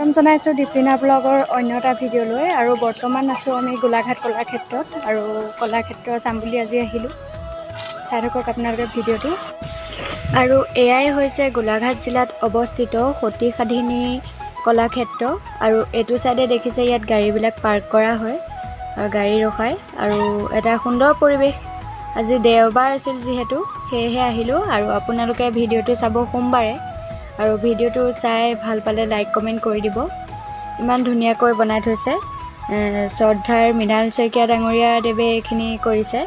স্বাগতম জনাইছোঁ দীপলিনা ব্লগৰ অন্য এটা ভিডিঅ'লৈ। আৰু বৰ্তমান আছোঁ আমি গোলাঘাট কলাক্ষেত্ৰত আৰু কলাক্ষেত্ৰ চাম বুলি আজি আহিলোঁ। চাই থাকক আপোনালোকে ভিডিঅ'টো। আৰু এয়াই হৈছে গোলাঘাট জিলাত অৱস্থিত সতী সাধিনী কলাক্ষেত্ৰ। আৰু এইটো চাইডে দেখিছে, ইয়াত গাড়ীবিলাক পাৰ্ক কৰা হয় আৰু গাড়ী ৰখায় আৰু এটা সুন্দৰ পৰিৱেশ। আজি দেওবাৰ আছিল যিহেতু, সেয়েহে আহিলোঁ। আৰু আপোনালোকে ভিডিঅ'টো চাব সোমবাৰে আৰু ভিডিঅ'টো চাই ভাল পালে লাইক, কমেণ্ট কৰি দিব। ইমান ধুনীয়াকৈ বনাই থৈছে। শ্ৰদ্ধাৰ মৃণাল শইকীয়া ডাঙৰীয়া দেৱে এইখিনি কৰিছে।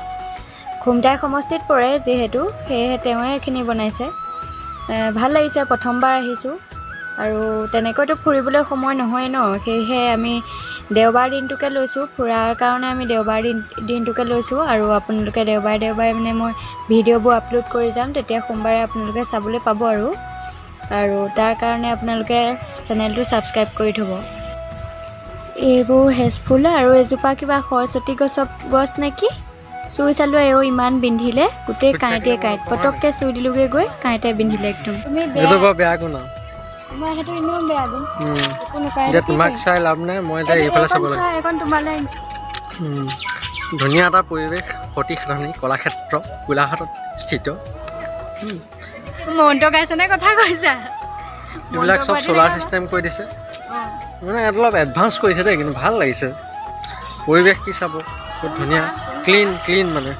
খুমটাই সমষ্টিত পৰে যিহেতু, সেয়েহে তেওঁৱে এইখিনি বনাইছে। ভাল লাগিছে। প্ৰথমবাৰ আহিছোঁ আৰু তেনেকৈতো ফুৰিবলৈ সময় নহয় ন, সেয়েহে আমি দেওবাৰ দিনটোকে লৈছোঁ ফুৰাৰ কাৰণে। আমি দেওবাৰ দিনটোকে লৈছোঁ আৰু আপোনালোকে দেওবাৰে দেওবাৰে মানে মই ভিডিঅ'বোৰ আপলোড কৰি যাম, তেতিয়া সোমবাৰে আপোনালোকে চাবলৈ পাব। আৰু আৰু তাৰ কাৰণে আপোনালোকে চেনেলটো ছাবস্ক্ৰাইব কৰি থ'ব। এইবোৰ হেজফুল আৰু এজোপা কিবা সৰস্বতী গছৰ গছ নেকি, চুই চালোঁ। এও ইমান বিন্ধিলে, গোটেই কাঁইটে কাঁইট। পটককৈ চুই দিলোগৈ গৈ, কাঁইটে বিন্ধিলে একদম। তুমি এইটো বৰ বেয়া গুণ আৰু। তোমাৰ সেইটো এনেও বেয়া গুণ। একো নকৰে। এতিয়া তোমাক চাই লাভ নাই, মই এতিয়া এইফালে চাব লাগে। এইখন তোমালৈ। ধুনীয়া এটা পৰিৱেশ। সতী সাধনী কলাক্ষেত্ৰ গোলাঘাটত স্থিত। মন্ত্ৰ গাইছেনে কথা কৈছা? এইবিলাক চব চ'লাৰ চিষ্টেম কৰি দিছে, মানে ইয়াত অলপ এডভান্স কৰিছে দেই। কিন্তু ভাল লাগিছে পৰিৱেশ। কি চাব, বহুত ধুনীয়া, ক্লিন ক্লিন। মানে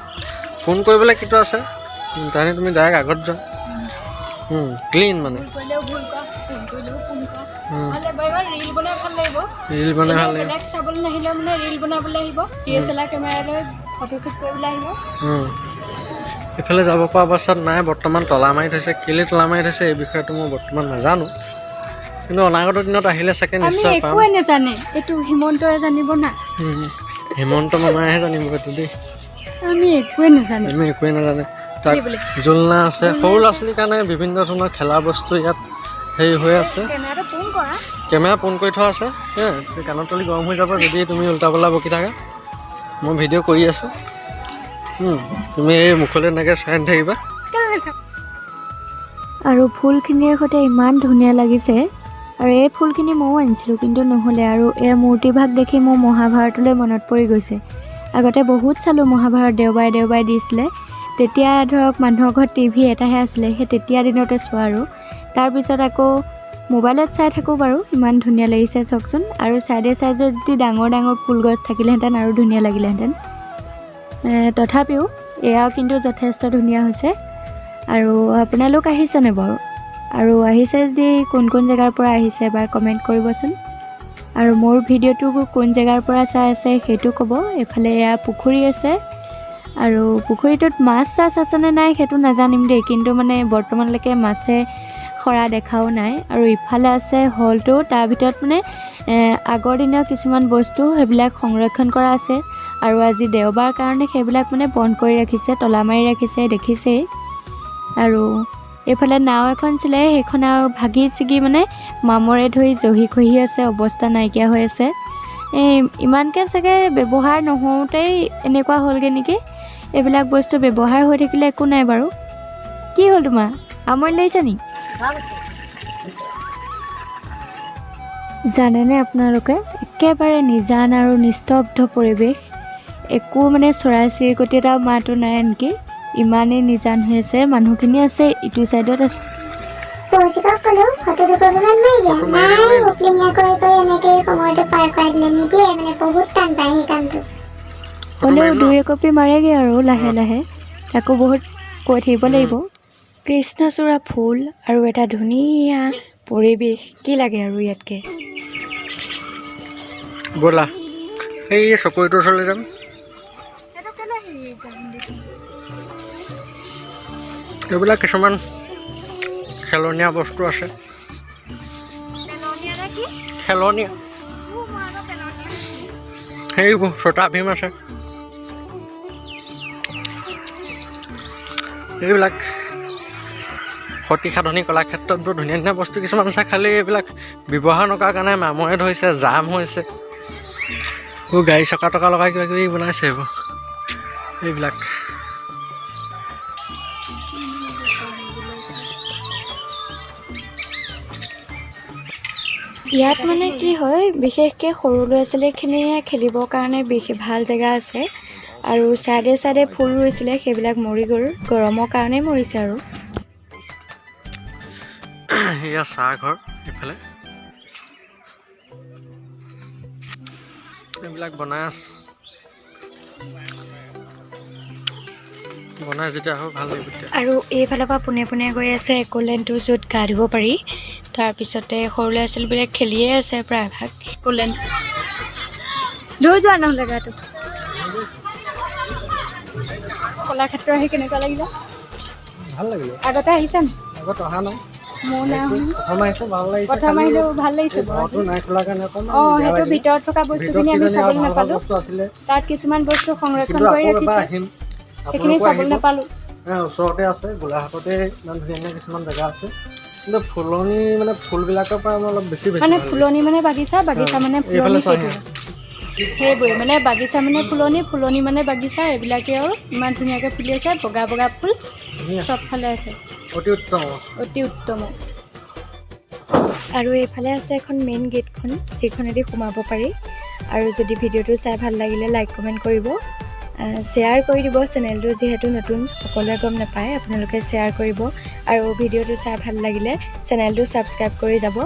ফোন কৰিবলৈ কিটো আছে, তাহানি তুমি ডাইৰেক্ট আগত যোৱা। ক্লিন মানে। ভুল কৰিলেও ভুল কোৱা, ফোন কৰিলেও ফোন কৰা। ভাল লাগিব, এইবাৰ ৰিল বনাই ভাল লাগিব। ৰিল বনাই ভাল এনেও লাগিব। বেলেগ চাবলৈ নাহিলেও মানে ৰিল বনাবলৈ আহিব, DSLR camera লৈ ফটোশ্বুট কৰিবলৈ আহিব। এইফালে যাব পৰা অৱস্থাত নাই বৰ্তমান, তলা মাৰি থৈছে। কেলৈ তলা মাৰি থৈছে, এই বিষয়টো মই বৰ্তমান নাজানো। কিন্তু অনাগত দিনত আহিলে চাগে আমি নিশ্চয় পাম। একোৱে নাজানে, এইটো হিমন্তই জানিব না। হিমন্ত মামাইহে জানিব এইটো দেই। আমি একোৱে নাজানে। আমি একোৱে নাজানে। তাত কি বোলে? জোলনা আছে, সৰু ল'ৰা ছোৱালীৰ কাৰণে বিভিন্ন ধৰণৰ খেলা বস্তু ইয়াত হেৰি হৈ আছে। কেমেৰাটো ফোন কৰা। কেমেৰা পোন কৰি থোৱা আছে। হে কাণৰ তলি গৰম হৈ যাব যদি তুমি উল্টা পাল্টা বকি থাকা। মই ভিডিঅ' কৰি আছোঁ। তুমি এই মুখলৈ এনেকৈ চাই নাথাকিবা। আৰু ফুলখিনিৰ সৈতে ইমান ধুনীয়া লাগিছে। আৰু এই ফুলখিনি ময়ো আনিছিলোঁ, কিন্তু নহ'লে। আৰু এই মূৰ্তিভাগ দেখি মোৰ মহাভাৰতলৈ মনত পৰি গৈছে। আগতে বহুত চালোঁ মহাভাৰত, দেওবাৰে দেওবাৰে দিছিলে। তেতিয়া ধৰক মানুহৰ ঘৰত টিভি এটাহে আছিলে, সেই তেতিয়া দিনতে চোৱা। আৰু তাৰপিছত আকৌ মোবাইলত চাই থাকোঁ বাৰু। ইমান ধুনীয়া লাগিছে চাওকচোন। আৰু ছাইডে ছাইডে যদি ডাঙৰ ডাঙৰ ফুল গছ থাকিলেহেঁতেন, আৰু ধুনীয়া লাগিলেহেঁতেন। তথাপিও এয়াও কিন্তু যথেষ্ট ধুনীয়া হৈছে। আৰু আপোনালোক আহিছেনে বাৰু? আৰু আহিছে যদি কোন কোন জেগাৰ পৰা আহিছে, এবাৰ কমেণ্ট কৰিবচোন। আৰু মোৰ ভিডিঅ'টো কোন জেগাৰ পৰা চাই আছে, সেইটো ক'ব। এইফালে এয়া পুখুৰী আছে আৰু পুখুৰীটোত মাছ চাছ আছেনে নাই, সেইটো নাজানিম দেই, কিন্তু মানে বৰ্তমানলৈকে মাছে সৰা দেখাও নাই। আৰু ইফালে আছে হলটো, তাৰ ভিতৰত মানে আগৰ দিনৰ কিছুমান বস্তু, সেইবিলাক সংৰক্ষণ কৰা আছে। আৰু আজি দেওবাৰ কাৰণে সেইবিলাক মানে বন্ধ কৰি ৰাখিছে, তলা মাৰি ৰাখিছে, দেখিছেই। আৰু এইফালে নাও এখন আছিলে, সেইখন আৰু ভাগি ছিগি মানে মামৰে ধৰি জহি খহি আছে, অৱস্থা নাইকিয়া হৈ আছে। এই ইমানকৈ চাগে ব্যৱহাৰ নহওঁতেই এনেকুৱা হ'লগৈ নেকি? এইবিলাক বস্তু ব্যৱহাৰ হৈ থাকিলে একো নাই বাৰু। কি হ'ল, তোমাৰ আমনি লাগিছে নি? জানেনে আপোনালোকে, একেবাৰে নিজান আৰু নিস্তব্ধ পৰিৱেশ। একো মানে চৰাই চিৰিকটি এটাও মাতো নাই, আনকি ইমানেই নিজান হৈ আছে। মানুহখিনি আছে, ইটো চাইডত আছে। কৌশিকক ক'লো, ফটো দুকপিমান মাৰি দিয়া। ফটো মাৰি নাই। দিব লাগিব। উপলিঙীয়া কৰি কৰি এনেকেই সময়টো পাৰ কৰাই দিলে। নিদিয়ে, মানে বহুত টান পায় সেই কামটো। ফটো হ'লেও মাৰিম ন? দুই একপি মাৰেগৈ আৰু লাহে লাহে, তাকো বহুত কৈ থাকিব লাগিব। কৃষ্ণচূড়া ফুল আৰু এটা ধুনীয়া পৰিৱেশ, কি লাগে আৰু ইয়াতকৈ? ব'লা, সেই চকৰিটোৰ ওচৰলৈ যাম। এইবিলাক কিছুমান খেলনীয়া বস্তু আছে, খেলনীয়া। সেইবোৰ ছোটা ভীম আছে। এইবিলাক সতী সাধনী কলাক্ষেত্ৰত বৰ ধুনীয়া ধুনীয়া বস্তু কিছুমান আছে, খালি এইবিলাক ব্যৱহাৰ নকৰাৰ কাৰণে মামৰে ধৰিছে, জাম হৈছে। এইবোৰ গাড়ী চকা টকা লগাই কিবা কিবি বনাইছে এইবোৰ এইবিলাক। ইয়াত মানে কি হয়, বিশেষকৈ সৰু ল'ৰা ছোৱালীখিনিয়ে খেলিবৰ কাৰণে বিশেষ ভাল জেগা আছে। আৰু ছাইডে ছাইডে ফুল ৰুইছিলে, সেইবিলাক মৰি গ'ল, গৰমৰ কাৰণেই মৰিছে। আৰু এয়া চাহঘৰ, এইফালে এইবিলাক বনাই আছে। বনাই যেতিয়া হ'ব ভাল লাগিব তেতিয়া। আৰু এইফালৰ পৰা পোনে পোনে গৈ আছে একোলেণ্ডটো, য'ত গা ধুব পাৰি। তাৰপিছতে সৰু ল'ৰা ছোৱালীবিলাক খেলিয়ে আছে প্ৰায়ভাগ। একোলেণ্ড ধুই যোৱা নহ'লে গাটো। কলাক্ষেত্ৰ আহি কেনেকুৱা লাগিলে? ভাল লাগিলে। আগতে আহিছা নি? আগত অহা নাই। মোৰ নাই অহা। প্ৰথম আহিছোঁ, ভাল লাগিছে। প্ৰথম খালি আহিলেও ভাল লাগিছে। এই ঘৰটো নাই খোলা কাৰণে অকণমান অঁ, বেয়া সেইটো লাগিলে। ভিতৰত থকা ভিতৰত বস্তুখিনি আমি কিজানি আৰু চাবলৈ ভাল ভাল নাপালোঁ। বস্তু আছিলে। তাত কিছুমান বস্তু সংৰক্ষণ কিন্তু কৰি আকৌ এবাৰ ৰাখিছে, আহিম। সেইখিনি আপোনালোকো চাবলৈ আহিব। নাপালোঁ। ওচৰতে আছে, গোলাঘাটতে ইমান ধুনীয়া ধুনীয়া কিছুমান জেগা আছে। কিন্তু ফুলনি মানে ফুলবিলাকৰ পৰা মই অলপ বেছি বেছি মানে ভাল লাগিছে। ফুলনি মানে বাগিচা, বাগিচা মানে এইফালে ফুলনি। চোৱা। সেইটো সেইবোৰে মানে বাগিচা মানে ফুলনি, ফুলনি মানে বাগিচা, এইবিলাকেই। আৰু ইমান ধুনীয়াকৈ ফুলি আছে, বগা বগা ফুল। ধুনীয়া। চবফালে আছে। অতি উত্তম। অতি উত্তম। আৰু এইফালে আছে এখন মেইন গেটখন, যিখনেদি সোমাব পাৰি। আৰু যদি ভিডিঅ'টো চাই ভাল লাগিলে লাইক, কমেণ্ট কৰিব, শ্বেয়াৰ কৰি দিব। চেনেলটো যিহেতু নতুন, সকলোৱে গম নাপায়, আপোনালোকে শ্বেয়াৰ কৰিব। আৰু ভিডিঅ'টো চাই ভাল লাগিলে চেনেলটো ছাবস্ক্ৰাইব কৰি যাব।